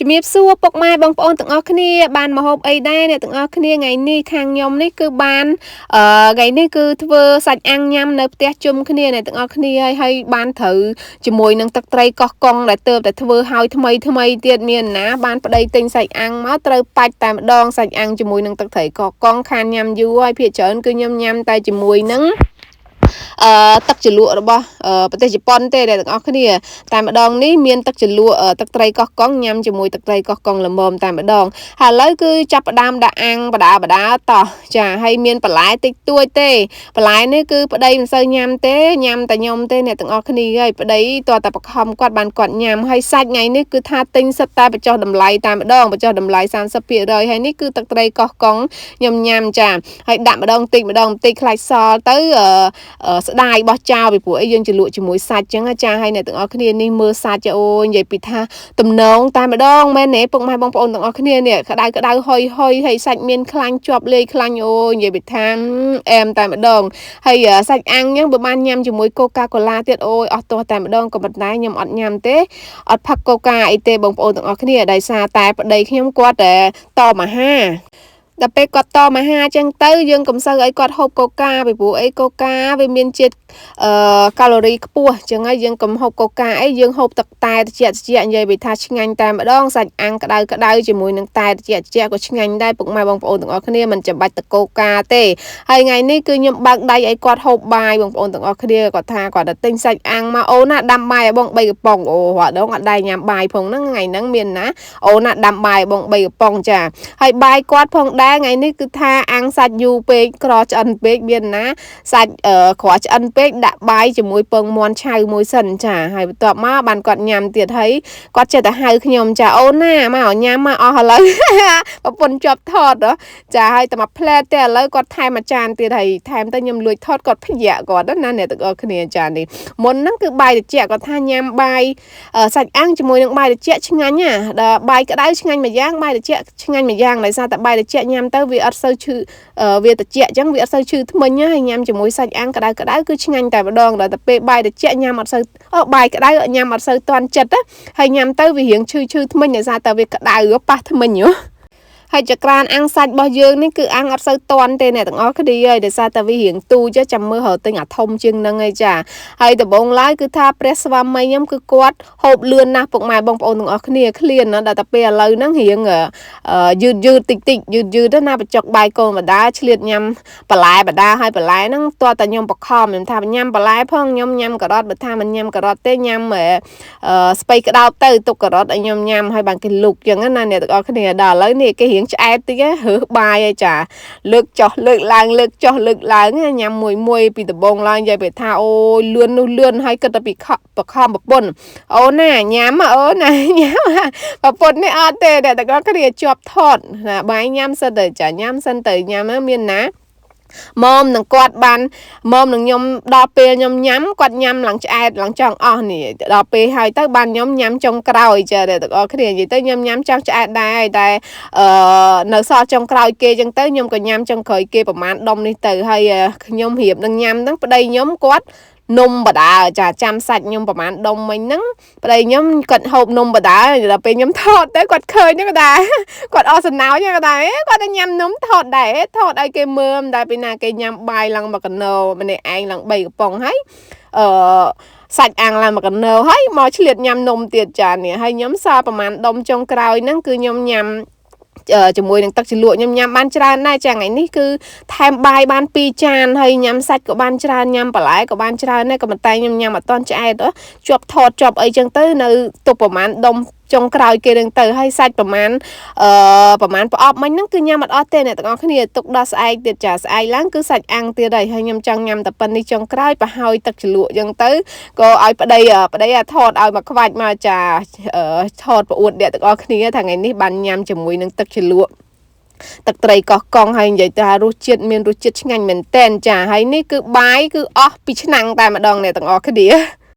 ជំរាបសួរពុកម៉ែបងប្អូនទាំងអស់គ្នាបានមកហូបអីដែរអ្នកទាំងអស់គ្នាថ្ងៃនេះខាងខ្ញុំនេះគឺបានថ្ងៃនេះគឺធ្វើសាច់អាំងញ៉ាំនៅផ្ទះជុំគ្នាអ្នកទាំងអស់គ្នាហើយហើយបានត្រូវជាមួយនឹងទឹកត្រីកោះកុងដែលទើបតែធ្វើហើយថ្មីថ្មីទៀតមានណាបានប្តីទិញសាច់អាំងមកត្រូវបាច់តែម្ដងសាច់អាំងជាមួយនឹងទឹកត្រីកោះកុងខានញ៉ាំយូរហើយភាគច្រើនគឺខ្ញុំញ៉ាំតែជាមួយនឹង ទឹកជ្រលក់របស់ប្រទេសជប៉ុនទេអ្នកទាំងអស់គ្នាតែម្ដងនេះមានទឹកជ្រលក់ទឹកត្រីកោះកុងញ៉ាំជាមួយទឹកត្រីកោះកុងល្មមតែម្ដងហើយឥឡូវគឺចាប់ផ្ដើមដាក់អាំងបដាបដាតោះចាហើយមានបន្លែតិចតួចទេបន្លែនេះគឺប្តីមិនសូវញ៉ាំទេញ៉ាំតែខ្ញុំទេអ្នកទាំងអស់គ្នាហើយប្តីតើតែបខំគាត់បានគាត់ញ៉ាំហើយសាច់ថ្ងៃនេះគឺថាទិញសិតតែបញ្ចុះតម្លៃតែម្ដងបញ្ចុះតម្លៃ30%ហើយនេះគឺទឹកត្រីកោះកុងខ្ញុំញ៉ាំចាហើយដាក់ម្ដងតិចម្ដងតិចខ្លាចសល់ទៅស្ដាយបោះចោលពីព្រោះអីយើងជ្រលក់ជាមួយសាច់ចឹងចាហើយអ្នកទាំងអស់គ្នានេះមើលសាច់អូយនិយាយពីថាទំនងតែម្ដងមែនទេពុកម៉ែបងប្អូនទាំងអស់គ្នានេះក្តៅក្តៅហុយហុយហើយសាច់មានខ្លាញ់ជាប់លាយខ្លាញ់អូយនិយាយពីថាអែមតែម្ដងហើយសាច់អាំងចឹងបើបានញ៉ាំជាមួយកូកាកូឡាទៀតអូយអស់ទាស់តែម្ដងក៏ប៉ុន្តែខ្ញុំអត់ញ៉ាំទេអត់ផឹកកូកាអីទេបងប្អូនទាំងអស់គ្នាដោយសារតែប្តីខ្ញុំគាត់តែតមអាហារដល់ពេលគាត់តមអាហារចឹងទៅយើងកុំសូវឲ្យគាត់ហូបកូកាពីព្រោះអីកូកាវាមានជាតិកាឡូរីខ្ពស់ចឹងហើយយើងកុំហូបកូកាអីយើងហូបទឹកតែត្រជាក់ត្រជាក់និយាយពីថាឆ្ងាញ់តែម្ដងសាច់អាំងក្តៅក្តៅជាមួយនឹងតែត្រជាក់ត្រជាក់ក៏ឆ្ងាញ់ដែរពុកម៉ែបងប្អូនទាំងអស់គ្នាមិនចាំបាច់តកូកាទេហើយថ្ងៃនេះគឺខ្ញុំបើកដៃឲ្យគាត់ហូបបាយបងប្អូនទាំងអស់គ្នាគាត់ថាគាត់ទៅទិញសាច់អាំងមកអូនណាដាំបាយឲ្យបង3កំប៉ុងអូរដងអត់ដែរញ៉ាំបាយផងហ្នឹងថ្ងៃហ្នឹងមានណាអូនណាដាំបាយឲ្យបង3កំប៉ុងចាហើយបាយគាត់ផងដែរថ្ងៃនេះគឺថាអាំងសាច់យូរពេកក្រឆ្អិនពេកមានណាសាច់ក្រឆ្អិនពេកដាក់បាយជាមួយពងមាន់ឆៅមួយសិនចាហើយបន្ទាប់មកបានគាត់ញ៉ាំទៀតហើយគាត់ចេះតែហៅខ្ញុំចាអូនណាមកញ៉ាំមកអស់ឥឡូវប្រពន្ធជាប់ថតចាហើយតែមួយផ្លែតទេឥឡូវគាត់ថែមមួយចានទៀតហើយថែមទៅខ្ញុំលួចថតគាត់ភ្ញាក់គាត់ណាអ្នកទាំងអស់គ្នាចានេះមុនហ្នឹងគឺបាយត្រជាក់គាត់ថាញ៉ាំបាយសាច់អាំងជាមួយនឹងបាយត្រជាក់ឆ្ងាញ់ណាដល់បាយក្តៅឆ្ងាញ់មួយយ៉ាងបាយត្រជាក់ឆ្ងាញ់មួយយ៉ាងដោយសារតែបាយត្រជាក់ញ៉ាំទៅវាអត់សូវឈឺវាត្រជាក់អញ្ចឹងវាអត់សូវឈឺធ្មេញហើយញ៉ាំជាមួយសាច់អាំងក្តៅក្តៅគឺឆ្ងាញ់តែម្ដងដល់តែពេលបាយត្រជាក់ញ៉ាំអត់សូវអូបាយក្តៅញ៉ាំអត់សូវទាន់ចិត្តហើយញ៉ាំទៅវារៀងឈឺឈឺធ្មេញដោយសារតែវាក្តៅប៉ះធ្មេញហ៎ហើយចក្រានអាំងសាច់របស់យើងនេះគឺអាំងអត់សូវតន់ទេអ្នកទាំងអស់គ្នាហើយដោយសារតែវារៀងទូចចាំមើលរកទិញអាធំជាងនឹងឯចាហើយដំបងឡើយគឺថាព្រះស្វាមីខ្ញុំគឺគាត់ហូបលឿនណាស់ពុកម៉ែបងប្អូនទាំងអស់គ្នាឃ្លានណាដល់តែពេលឥឡូវហ្នឹងរៀងយឺតយឺតតិចតិចយឺតយឺតណាបញ្ចុកបាយកូនបដាឆ្លៀតញ៉ាំបន្លែបដាហើយបន្លែហ្នឹងតើតែខ្ញុំបខំខ្ញុំថាញ៉ាំបន្លែផងខ្ញុំញ៉ាំការ៉ុតបើថាមិនញ៉ាំការ៉ុតទេញ៉ាំស្ពៃក្តោបទៅទុកការ៉ុតឲ្យខ្ញុំញ៉ាំហើយបានគេលុកចឹងណាអ្នកទាំងអស់គ្នាដល់ឥឡូវនេះគេរៀងឆ្អែតតិចរើសបាយហើយចាលើកចុះលើកឡើងលើកចុះលើកឡើងញ៉ាំមួយមួយពីដំបងឡើងនិយាយไปថាអូយលឿននោះលឿនហើយគិតតែពីបខំប្រពន្ធអូនណាញ៉ាំអូនណាញ៉ាំប្រពន្ធនេះអត់ទេតែទាំងអស់គ្នាជាប់ថតណាបាយញ៉ាំសិនទៅចាញ៉ាំសិនទៅញ៉ាំមានណាមុំនឹងគាត់បានមុំនឹងខ្ញុំដល់ពេលខ្ញុំញ៉ាំគាត់ញ៉ាំឡើងឆ្អែតឡើងចង់អស់នេះដល់ពេលហើយទៅបានខ្ញុំញ៉ាំចុងក្រោយចាទាំងអស់គ្នានិយាយទៅខ្ញុំញ៉ាំចង់ឆ្អែតដែរតែអឺនៅសល់ចុងក្រោយគេចឹងទៅខ្ញុំក៏ញ៉ាំចុងក្រោយគេប្រហែលដុំនេះទៅហើយខ្ញុំរៀបនឹងញ៉ាំហ្នឹងប្តីខ្ញុំគាត់នំបដាចាចាំសាច់ខ្ញុំប្រហែលដុំមិញហ្នឹងប្តីខ្ញុំគាត់ហូបនំបដាដល់ពេលខ្ញុំថតទៅគាត់ឃើញហ្នឹងក៏ដែរគាត់អស់សំណោចហ្នឹងក៏ដែរគាត់ទៅញ៉ាំនំថតដែរថតឲ្យគេមើលមិនដែរពីណាគេញ៉ាំបាយឡើងមកកណោម្នាក់ឯងឡើង3កំប៉ុងហើយអឺសាច់អាំងឡើងមកកណោហើយមកឆ្លៀតញ៉ាំនំទៀតចានេះហើយខ្ញុំសល់ប្រហែលដុំចុងក្រោយហ្នឹងគឺខ្ញុំញ៉ាំជាមួយនឹងទឹកជ្រលក់ខ្ញុំញ៉ាំបានច្រើនដែរចាថ្ងៃនេះគឺថែមបាយបាន2ចានហើយញ៉ាំសាច់ក៏បានច្រើនញ៉ាំបន្លែក៏បានច្រើនដែរក៏ប៉ុន្តែខ្ញុំញ៉ាំអត់ទាន់ឆ្អែតជាប់ថតជាប់អីចឹងទៅនៅទុកប្រហែលដុំចុងក្រោយគេនឹងទៅហើយសាច់ប្រហែលប្រហែលប្រអប់មិញហ្នឹងគឺញ៉ាំអត់អស់ទេអ្នកទាំងអស់គ្នាទុកដល់ស្អែកទៀតចាស្អែកឡើងគឺសាច់អាំងទៀតហើយហើយខ្ញុំចង់ញ៉ាំតែប៉ុណ្នេះចុងក្រោយប្រហើយទឹកជ្រលក់ចឹងទៅក៏ឲ្យប្តីប្តីថតឲ្យមកខ្វាច់មកចាថតប្អួតអ្នកទាំងអស់គ្នាថាថ្ងៃនេះបានញ៉ាំជាមួយនឹងទឹកជ្រលក់ទឹកត្រីកោះកុងហើយនិយាយថារសជាតិមានរសជាតិឆ្ងាញ់មែនតែនចាហើយនេះគឺបាយគឺអស់ពីឆ្នាំងតែម្ដងអ្នកទាំងអស់គ្នា។